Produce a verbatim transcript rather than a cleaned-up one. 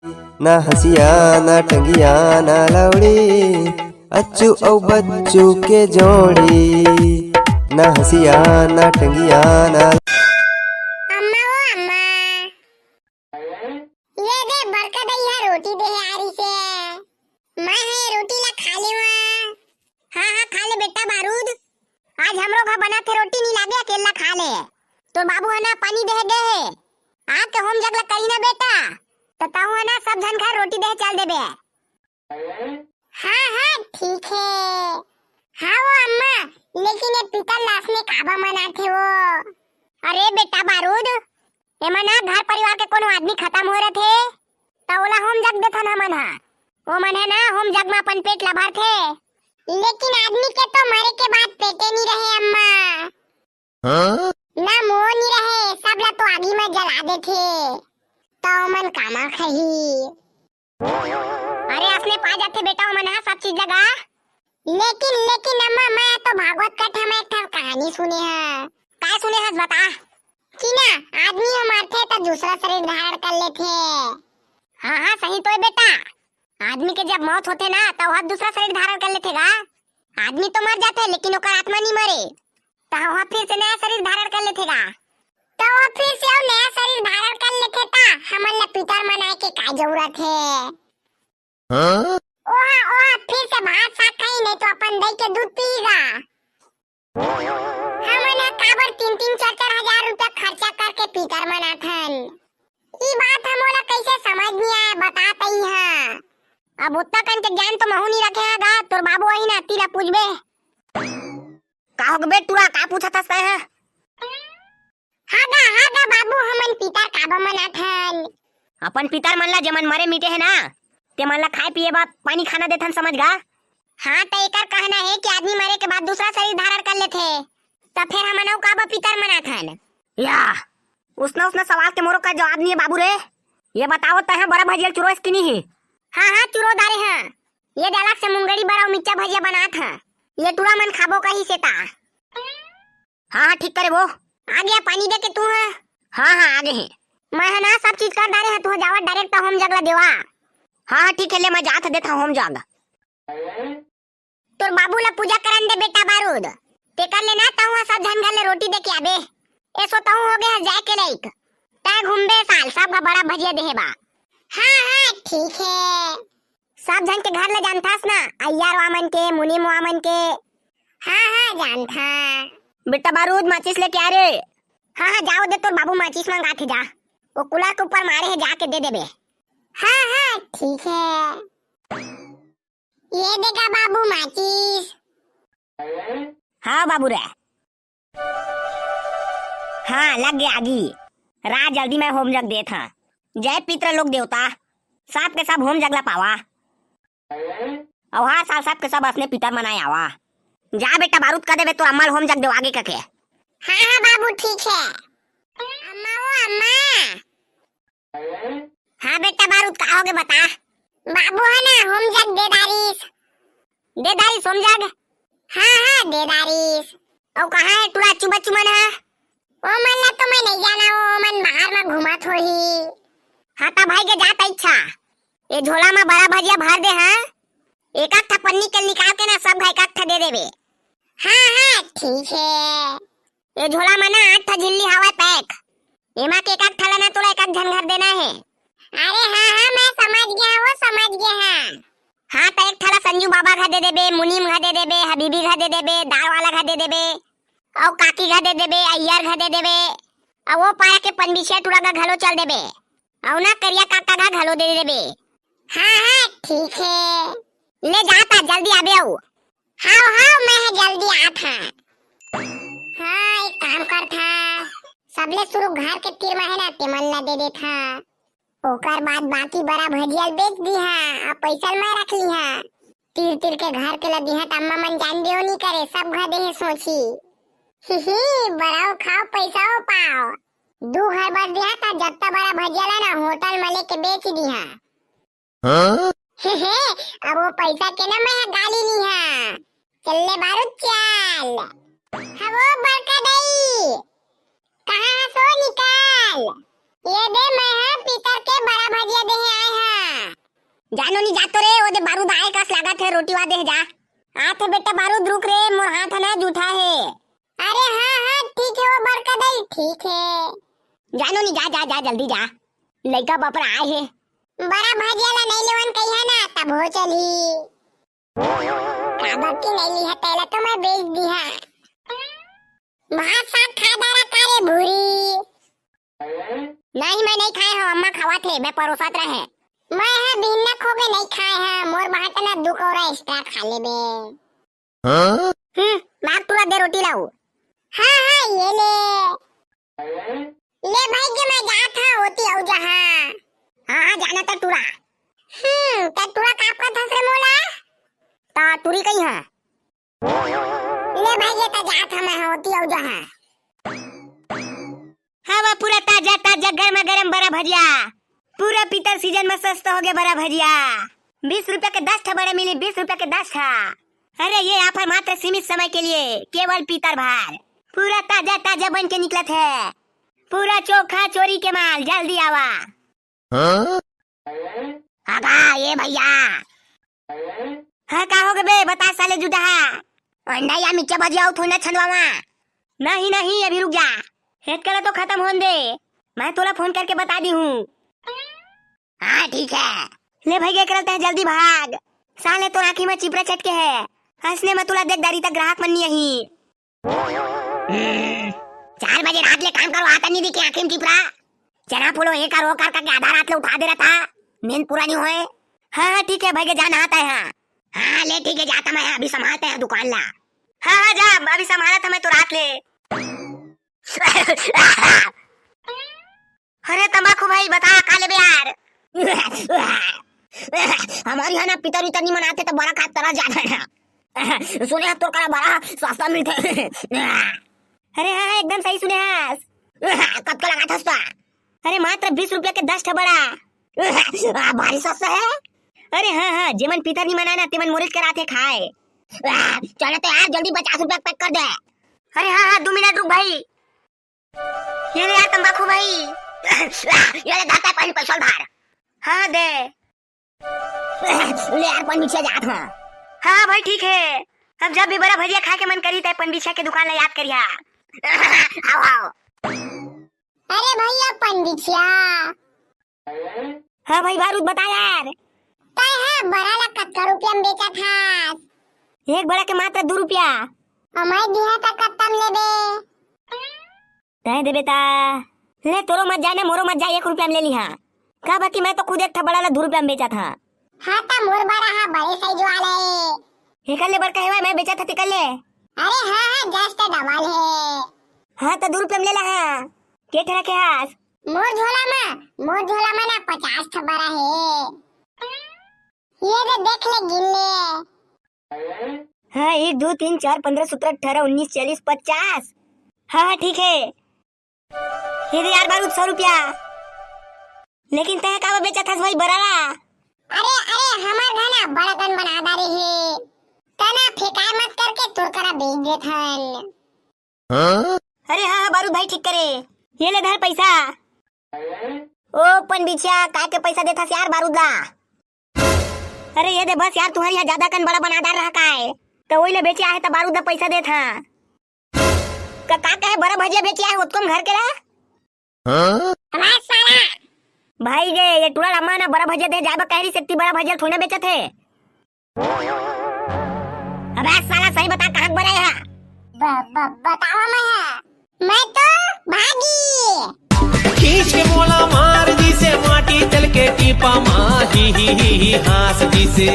ना हंसिया ना टंगिया ना लौड़ी, अच्छू अउ बच्चू के जोड़ी। ना हंसिया ना टंगिया ना। अम्मा ओ अम्मा, ये दे बड़का दई हा रोटी दे हे आरी से। मैं हे रोटी ला खा लेवा। हाँ हाँ, खा ले बेटा बारूद। आज हमरो घर बना थे रोटी, नी लागे अकेला खा ले। तोर बाबू है ना पानी दे दे हे। आके होम जग ला करी ना बेटा, तो तहु है ना सब झन घर रोटी दे चल देबे। हाँ हाँ ठीक है। हाँ वो अम्मा, लेकिन ये पितर ला असने काबर मनाथे वो? अरे बेटा बारूद, एमन ह घर परिवार के कोनो आदमी खतम हो रथे, त ओला होम जग देथन हमन ह। ओमन ह ना होम जग म अपन पेट ला भरथे। लेकिन आदमी के तो मरे के बाद पेटे नी रहे अम्मा। हाँ? ना मोह नी रहे, सब ला तो आगी म जला देथे। त ओमन कामा खही? अरे, असने पा जाथे बेटा, ओमन ह सब चीज लगा। लेकिन, लेकिन अम्मा, मैं तो भागवत कथा में एक ठन कहानी सुने हंव। काय सुने हस, बता। कि ना, आदमी ह मरथे त दूसरा शरीर धारण कर लेथे। हाँ, हाँ, सही तो है बेटा। आदमी के जब मौत होथे ना, त वह दूसरा शरीर धारण कर लेथे गा। आदमी तो मर जाथे, लेकिन ओकर आत्मा नी मरे। त वह फिर से नया शरीर धारण कर लेथे गा। त वह फिर से अउ नया शरीर धारण कर लेथे, त हमन ला पितर मनाए के का जरूरत हे? हाँ? ओहा, ओहा फिर से भात साग खाही, नहीं तो अपन दई के दूध पीही गा। हमन ह काबर तीन तीन चार चार हजार रुपया खर्चा करके पितर मनाथन? ई बात ह मोला कैसे समझ नी आए, बता तई हा। अब ओतना कन के ज्ञान तो महू नी रखे हंव गा, तोर बाबू आही ना, तेला पूछबे। का होगे बे टूरा, का पूछत हस तैं ह? हाँ गा, हाँ गा बाबू, हमन पितर काबर मनाथन? अपन पितर मन ला, जेमन मरे मिटे हे ना, ते मन ला खाए पिए बर पानी खाना देथन, समझ गा। हाँ, त एकर कहना हे कि आदमी मरे के बाद दूसरा शरीर धारण कर लेथे, त फेर हमन अउ काबर पितर मनाथन? या, उसना उसना सवाल के मोरो का जवाब नी हे बाबू रे। ये बताओ, तैं ह बड़ा भजिया चुरोस कि नी हे? हाँ हाँ, चुरो डारे हंव। ये डालक से मुंगरी बड़ा अउ मिर्चा भजिया बनात हंव। ये टूरा मन खाबो कही से ता। हाँ, हाँ, ठीक करे वो। आ गया पानी दे के तू ह? हाँ, हाँ, आ गए हे। मैं ह ना सब चीज कर डारे हंव, तू ह जावत direct होम जग ला देवा। हाँ, हाँ, ठीक हे, ले मैं जात देत हंव होम जग। तोर बाबू ला पूजा करन दे बेटा बारूद। तेकर ले ना तहूँ ह सब झन घर ले रोटी दे के आबे। एसो तहूँ होगे हस जाए के लइक। तैं घूमबे साल, सब घर बड़ा भजिया देहे बा। हाँ, हाँ, ठीक हे। सब झन के घर ल जानथस ना, अय्यर वा मन के, मुनीम वा मन के। हाँ, हाँ, जानथन। बेटा बारूद, माचिस लेके आ रे। हाँ, हाँ, जाओ दे, तोर बाबू माचिस मंगाथे जा। वो कूलर के ऊपर मारे हे, जाके दे देबे। हाँ, हाँ, ठीक हे। ये दे गा बाबू माचिस। हाँ बाबू रे। हाँ, लग गया आगी। रा जल्दी मैं होम जग देत हंव। जय पितर लोक देवता, सब के सब होम जग ला पावा। अउ हर साल सब के सब असने पितर मनाए आवा। जा बेटा, बारूद कह देबे तोर अम्मा ल होम जग देवागे कथे। हाँ, हाँ बाबू, ठीक हे। अम्मा ओ अम्मा। हाँ बेटा बारूद, का होगे बता। बाबू ह ना होम जग दे डारिस। दे डारिस होम जग? हाँ, हाँ, दे डारिस। अउ कहाँ हे टूरा अच्छू बच्चू मन ह? ओ मन ला तो मैं नहीं जाना, ओ मन बाहर म घूमत होही। हाँ, त भाई के जात इच्छा। ये झोला म बड़ा भजिया भर दे, हाँ? एक आध ठा पन्नी के निकाल के ना सब घर एक आध ठा दे देबे। हाँ, हाँ, ठीक हे। ये झोला म ना आठ ठा झिल्ली हवय pack। एमा के एक आध ठा ला ना तोला एक आध झन घर देना हे। अरे हाँ, हाँ, मैं समझ गया हूँ, समझ गया हूँ। हाँ, त एक ठा ला संजू बाबा घर दे देबे, मुनीम घर दे देबे, हबीबी घर दे देबे, दार वाला घर दे देबे, अउ काकी घर दे देबे, अय्यर घर दे देबे, अउ वो पारा के पनबिछिया टूरा का घलो चल देबे, अउ ना करिया काका का घलो दे देबे। हाँ, हाँ, ठीक हे। ले जाता, जल्दी आबे अउ। हाव, हाव, मैं ह जल्दी आत हंव। हाँ, एक काम करत हंव, सबले सुरू घर के तीर म हे ना, तेमन ला दे देत हंव। ओकर बाद बाकी बड़ा भजिया ल बेच दिहा, अउ पइसा ल मैं रख लिहा। तीर तीर के घर के ला दिहा, त अम्मा मन जान देव नी करे, सब घर देहे सोची। ही ही, बड़ा खाव, पइसा ओ पाव। दू घर बर दिहा, त जत्ता बड़ा भजिया ला ना होटल म लेके बेच दिहा। हाँ? हे, हे, अब वो पइसा के ना मैं ह गाली नी हा। चल ले बारूद चल। हवो बड़का दई, कहाँ हस ओ, निकल। ये दे, मैं ह पितर के बड़ा भजिया देहे आए हा। जानो नी जातो रे, ओदे बारूद आए कस लागत हे, रोटी वा दे जा। आथे बेटा बारूद, रुक रे, मोर हाथ ह ना जूठा हे। अरे हाँ, हाँ, ठीक हे वो बड़का दाई, ठीक हे। जानो नी, जा, जा, जा, जल्दी जा। लइका बपरा आए हे। बड़ा भजिया ला नहीं लेवन कही है ना, तब हो चली। काबर की नहीं ली है, तेला तो मैं बेच दी है। भात साग खा डारा का रे भूरी? नहीं, मैं नहीं खाए हूँ, अम्मा खावा थे, मैं परोसत रहे। मैं हा बिहन्ना खो के नहीं खाए हूँ, मोर बाहर तना दू कौरा एक्स्ट्रा खा लेबे। हाँ? हम्म, बाप तुला दे रोटी लाऊ। हाँ, हाँ, ये ले। ले भाई के मैं जात हूँ, होती आऊ जहाँ। हाँ, हाँ, जाना तो टूरा। हम्म, ते टूरा काप का धस रे मोला? ता टूरी कहीं है? ले भाई, ये तो जात हमें होती हो जहाँ। हवा पूरा ताजा ताजा, गर्मा गर्म बड़ा भजिया। पूरा पीतर सीजन में सस्ता हो गया बड़ा भजिया। बीस रुपया के दस ठा बड़ा मिली, बीस रुपया के दस ठा। अरे, ये ऑफर मात्र सीमित समय के लिए, केवल पीतर भर। पूरा ताजा ताजा बन के निकलत है। पूरा चोखा चोरी के माल, जल्दी आवा। हाँ? आगा, ये भैया। हाँ, का हो गे बे? बता साले जुटाहा। अंडा या मिर्चा भजिया हो, थोड़ी ना छंदवावा। नहीं, नहीं, अभी रुक जा। हेतकला तो खत्म होन दे। मैं तोला फोन करके बता दी हूँ। हाँ, ठीक है। ले भाई, ये करता है, जल्दी भाग। साले तो आँखी में चिपरा चटके है। हंसने में तुला देख दारी तक ग्राहक मन नहीं यही। हम्म, चार बजे रात ले काम करो, आता नहीं दिखे आँखी में चिपरा। चना फूलो ये कर, वो कर करके आधा रात ले उठा दे रहा था, नींद पूरा नहीं होए। हाँ, हाँ, ठीक है भाई, के जाना आता है। हाँ, हाँ, ले ठीक है, जाता मैं, अभी संभालते हैं दुकान ला। हाँ, हाँ, जा, अभी संभाला था मैं तो रात ले। अरे तंबाकू भाई, बता का लेबे यार? हमारी है ना, पितर उतर नहीं मनाते तो बड़ा खात तरह जाना है। सुने हस तोर करा बड़ा सस्ता मिलते। अरे हाँ, हाँ, एकदम सही सुने हस। कतका लगात हस तो? अरे मात्र बीस रुपया के दस ठा बड़ा। भारी सस्ता है। अरे हाँ, हाँ, जेमन पितर नहीं मनाए ना, तेमन मोरेज कराते खाए। चलो तो यार, जल्दी पचास रुपया पैक कर दे। अरे हाँ, हाँ, दो मिनट रुक भाई। ये ले यार तंबाकू भाई। ये ले, धर, पैसा, पैसा धर। हाँ, दे। ले यार, पन बिछिया जात हूँ। हाँ भाई, ठीक है। अब जब भी बड़ा भजिया खाए के मन करी, तय पन बिछिया के दुकान ला याद करिहा। आओ, आओ। अरे भैया, पन बिछिया। हाँ भाई बारूद, बता यार। तय है बड़ा ला कतका रुपया में बेचत हस? एक बड़ा के मात्र दो रुपया। अउ मैं दिहा त कतका में लेबे? तय देबे ता। ले, तोरो मत जाए ना, मोरो मत जाए, एक रुपया में ले लिहा। का बाकी मैं तो खुद एक ठा बड़ा ला दो रुपया में बेचत हंव। हाँ, त मोर बड़ा हा बड़े साइज वाला ए। एकर ले बड़का हेवय, मैं बेचत हंव तेकर ले। अरे हाँ, हाँ, just double हे। हाँ, त दो रुपया में ले ला, हाँ। के ठा रखे हस? मोर झोला मा, मोर झोला मा ना पचास ठा बड़ा हे। ये दे, देख ले, गिन ले। हाँ, एक, दो, तीन, चार, पन्द्रह, सत्रह, अठारह, उन्नीस, चालीस, पचास। हाँ, हाँ, ठीक है। ये दे यार बारूद, सौ रुपया। लेकिन तय काबर बेचत हस भाई बड़ा ला? अरे, अरे, हमर घर ना बड़ा कन बना डारे हे। तना फेंकाय मत करके तोर करा बेच देथन। अरे हाँ, हाँ, बारूद भाई ठीक करे। ये ले धर पैसा। ओ पन बिछिया, काय के पैसा देथस यार बारूद ला? अरे ये दे बस यार, तुंहर इहाँ जादा कन बड़ा बना डार रहा काय? त ओही ले बेचे आहे त बारूद ला पैसा देत हंव। का, का कहे बड़ा भजिया बेचे आहे ओतको म घर के ला? हाँ? अबे साला। भाई गे, ये टूरा लम्मा ना बड़ा भजिया दे जाए बा कह रही सकती, बड़ा भजिया थोड़ी ना बेचत हे। अबे साला, सही बता, कहाँ के बड़ा है? ब-, ब-, बतावा मैं है। मैं तो भागी। खींच के मोला मार दिसे, माटी तेल के टीपा मा ही, ही, ही, ही, हाँस दिसे।